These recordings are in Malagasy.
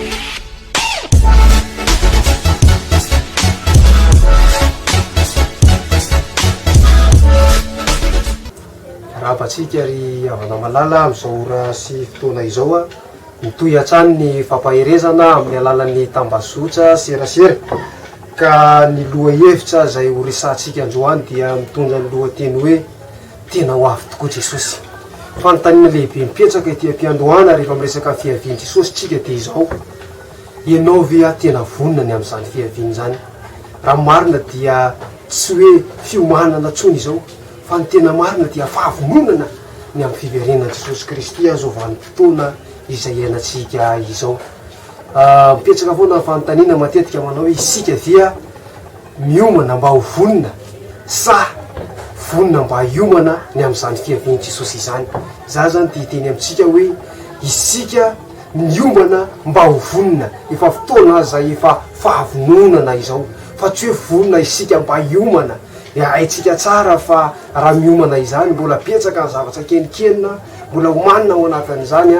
Miarahaba antsika ry havana malala amin'izao ora sy fotoana izao a. Mitohy hatrany ny fampaherezana amin'ny alalan'ny tambazotra serasera ka ny lohahevitra izay ho resahantsika androany dia mitondra ny lohateny hoe Tena ho avy tokoa Jesosy. Fanontaniana lehibe mipetraka ety am-piandohana rehefa miresaka ny fiavian'i Jesosy tsika dia izao, Ianao ve aho tena vonona ny amin'izany fiaviany izany? Raha ny marina dia tsy hoe fiomanana intsony izao fa ny tena marina dia fahavononana ny amin'ny fiverenan'i Jesosy Kristy izao vanim-potoana izay iainantsika izao. Mipetraka foana ny fanontaniana matetika manao hoe isika ve miomana mba ho vonona sa vonona mba hiomana ny amin'izany fiavian'i Jesosy izany? Za zany te hiteny amintsika hoe isika miomana mba ho vonona, efa fotoana izay efa fahavononana izao, fa tsy hoe vonona isika mba hiomana. Dia haintsika tsara fa raha miomana izany, mbola betsaka ny zavatra kenikenina mbola omanina ao anatin'izany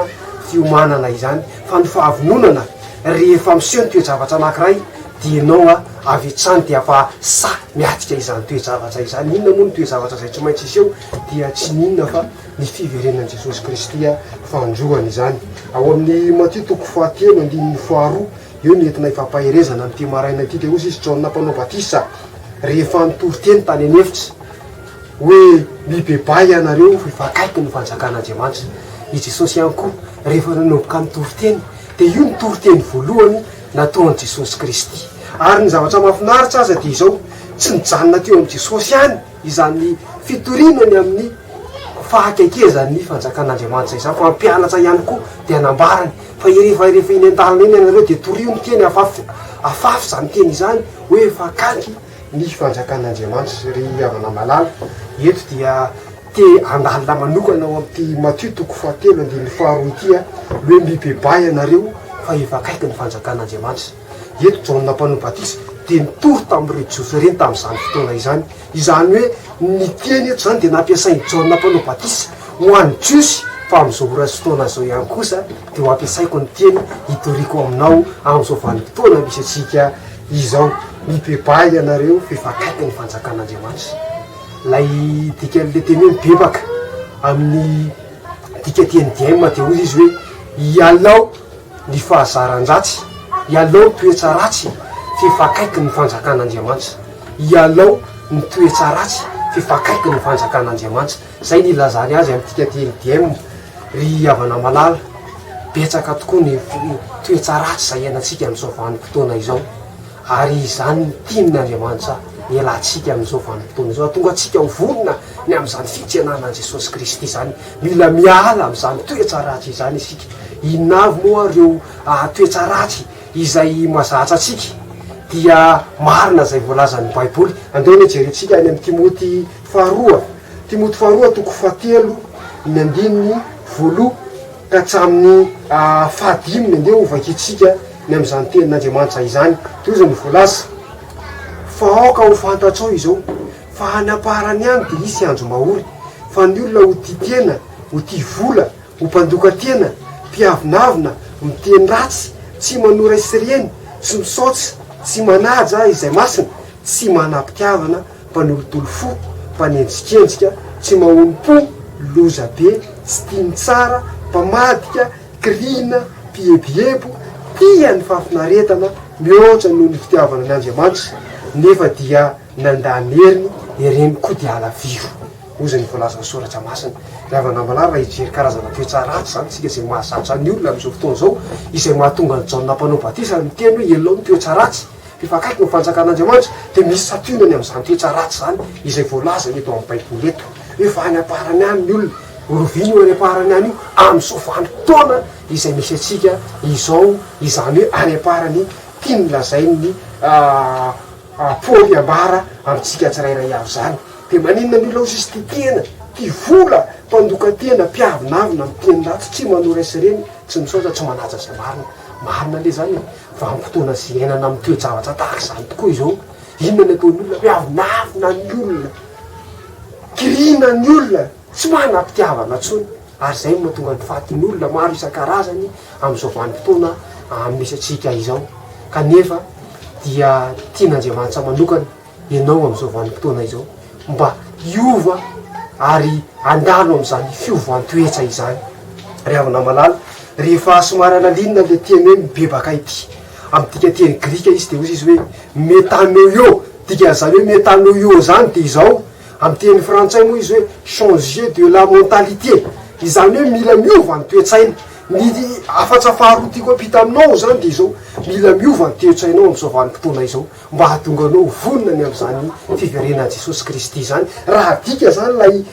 fiomanana izany, fa ny fahavononana rehefa miseho ny toe-javatra anankiray dia ianao avy hatrany dia efa sahy miatrika izany toe-javatra izany. Inona moa ny toe-javatra izay tsy maintsy hiseho? Dia tsy n'inona fa ny fiverenan'i Jesosy Kristy fahandroany izany. Ao amin'ny Matio toko fahatelo andininy faharoa, eo ny entina hifampaherezana amin'ity maraina ity, dia hoy izy, Jaona mpanao batisa rehefa nitory teny tany an'efitra hoe mibebaha ianareo fa efa akaiky ny fanjakan'Andriamanitra. I Jesosy ihany koa rehefa nanomboka nitory teny dia io ny toriteny voalohany nataon'i Jesosy Kristy. Ary ny zavatra mahafinaritra aza dia izao, tsy nijanona teo amin'i Jesosy ihany izany fitoriana ny amin'ny fahakaikezan'ny fanjakan'Andriamanitra izany fa hampianatra ihany koa dia nambarany fa rehefa rehefa eny an-dalana eny ianareo dia torio ny teny afafy afafy izany teny izany hoe efa akaiky ny fanjakan'Andriamanitra. Ry havana malala, eto dia te handalina manokana ao amin'ity Matio toko fahatelo andininy faharoa ity aho, ny hoe mibebaha ianareo fa efa akaiky ny fanjakan'Andriamanitra. Eto Jaona mpanao batisa dia nitory tamin'ireo Jiosy ireny tamin'izany fotoana izany. Izany hoe ny teny eto izany dia nampiasain'i Jaona mpanao batisa ho an'ny Jiosy, fa amin'izao ora sy fotoana izao ihany kosa dia ho ampiasaiko ny teny hitoriako aminao amin'izao vanim-potoana misy antsika izao. Mibebaha ianareo fa efa akaiky ny fanjakan'Andriamanitra. Ilay dikan'ilay teny hoe mibebaka amin'ny dikateny diem dia hoy izy hoe ialao ny fahazaran-dratsy, ialao ny toetra ratsy f'efa akaiky ny fanjakan'Andriamanitra. Ialao ny toetra ratsy f'efa akaiky ny fanjakan'Andriamanitra. Izay ny ilazany azy amin'ny dikateny diem. Ry havana malala, betsaka tokoa ny toetra ratsy izay iainantsika amin'izao vanim-potoana izao. Ary izany no tian' Andriamanitra hialantsika amin'izao vanim-potoana izao, hahatonga antsika ho vonona ny amin'izany fitsenana an'i Jesosy Kristy izany. Mila miala amin'izany toetra ratsy izany isika. Inona avy moa ireo toetra ratsy izay mahazatra antsika? Dia marina izay voalazan'ny Baiboly. Andao anie jerentsika any amin'ny Timoty faharoa. Timoty faharoa toko fahatelo ny andininy voaloha ka hatramin'ny fahadimy. Andeha hovakintsika ny amin'izany tenin'Andriamanitra izany. Toy izao no voalaza, Fa aoka ho fantatrao izao, fa any am-parany any dia hisy andro mahory, fa ny olona ho tia tena, ho tia vola, ho mpandoka tena, mpiavonavona, miteny ratsy, tsy manoa ray sy reny, tsy misaotra, tsy manaja izay masina, tsy manam-pitiavana, mpanolotolo fo, mpanenjikendrika, tsy mahonom-po, lozabe, tsy tia ny tsara, mpamadika, Kiriana, mpieboebo, tia ny fahafinaretana mihoatra noho ny fitiavana an' Andriamanitra, nefa dia nandà ny heriny, ireny koa dia halaviro. Hoy izay ny voalazan'ny Soratra Masina. Ry havana malala, raha hijery karazana toetra ratsy izany isika izay mahazatra ny olona amin'izao fotoana izao, izay mahatonga an'i Jaona Mpanao Batisa niteny hoe ialao ny toetra ratsy, fa efa akaiky ny fanjakan'Andriamanitra, dia misy santionany amin'izany toetra ratsy izany izay voalaza eto amin'ny Baiboly eto. Efa any am-parany any ny olona. Orovina io any am-parany any io amin'izao vanim-potoana izay misy antsika izao, izany hoe any am-parany tiany lazain'ny Paoly ambara amintsika tsirairay avy izany. Dia maninona ny olona hozy izy tia tena, tia vola, mpandoka tena, mpiavonavona, miteny ratsy, tsy manoa ray sy reny, tsy misaotra, tsy manaja izay marina. Marina anie izany e! Vanim-potoana izay iainana amin'ny toe-javatra tahaka izany tokoa izao. Inona ny ataon'ny olona? Miavonavona ny olona, kiriana ny olona. Tsy manam-pitiavana intsony. Ary izay no mahatonga ny fatin'olona maro isan-karazany amin'izao vanim-potoana misy antsika izao. Kanefa dia tian'Andriamanitra manokana ianao amin'izao vanim-potoana izao mba hiova ary handalo amin'izany fiovan-toetra izany. Ry havana malala, rehefa somary alalinina ilay teny hoe mibebaka ity, amin'ny dikanteny grika izy dia hoy izy hoe metanoio, dikan'izany hoe metanoio izany dia izao, Amin'ny teny frantsay moa izy hoe changer de la mentalité, izany hoe mila miova ny toe-tsaina. Ny hafatra faharoa tiako hampita aminao izany dia izao, mila miova ny toe-tsainao amin'izao vanim-potoana izao mba hahatonga anao ho vonona ny amin'izany fiverenan'i Jesosy Kristy izany. Raha adika izany ilay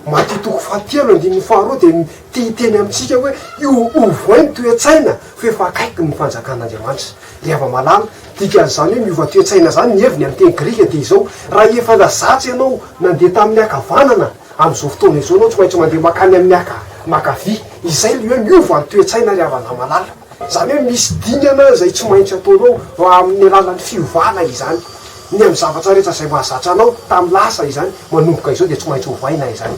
Matio toko fahatelo andininy faharoa dia te hiteny amintsika hoe io ovoay ny toe-tsaina fa efa akaiky ny fanjakan'Andriamanitra. Ry hava-malala, dikan'izany hoe miova toe-tsaina izany ny heviny amin'ny teny grika dia izao, raha efa zatra ianao nandeha tamin'ny ankavanana, amin'izao fotoana izao ianao tsy maintsy mandeha mankany amin'ny anka, mankavia. Izay ilay hoe miova ny toe-tsaina ry havana malala. Izany hoe misy dingana izay tsy maintsy ataonao amin'ny alalan'ny fiovana izany. Ny amin'ny zavatra rehetra izay mahazatra anao tamin'ny lasa izany, manomboka izao dia tsy maintsy ovaina izany.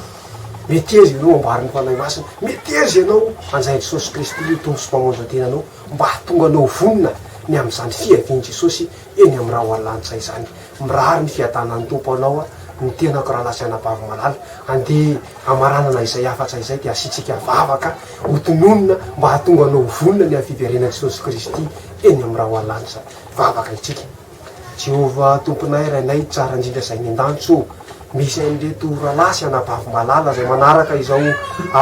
Meteza ianao amboarin'ny Fanahy Masina, meteza ianao hanjay Jesosy Kristy ho Tompo sy Mpamonjy ny tenanao. Mba hahatonga anao ho vonona ny amin'izany fiavian'i Jesosy eny amin'ny rahona lanitra izany. Mirary ny fiadanan'ny Tompo anao aho, ny tenako rahalahy sy anabavy malala. Andeha hamaranana izay hafatra izay dia asiantsika vavaka ho tononina mba hahatonga anao ho vonona ny amin'ny fiverenan'i Jesosy Kristy eny amin'ny rahona lanitra. Vavaka isika. Jehovah Tomponay, Rainay tsara indrindra izay any an-danitra ô, misy an'ireto rahalahy sy anabavy malala izay manaraka izao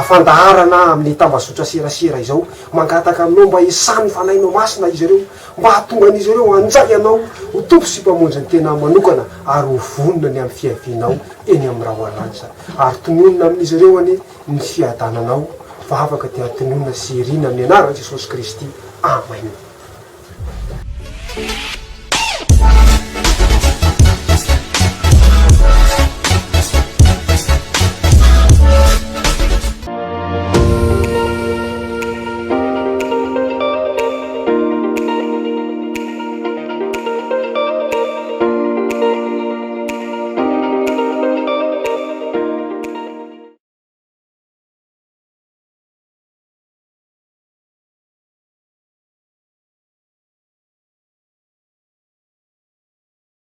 fandaharana amin'ny tambazotra serasera izao, mangataka aminao mba hisahan'ny Fanahinao Masina izy ireo, mba hahatonga an'izy ireo handray Anao ho Tompo sy Mpamonjy ny tena manokana ary ho vonona ny amin'ny fiavianao eny amin'ny rahona lanitra. Ary tononina amin'izy ireo anie ny fiadananao. Vavaka dia tononina sy irina amin'ny anaran'i Jesosy Kristy. Amen.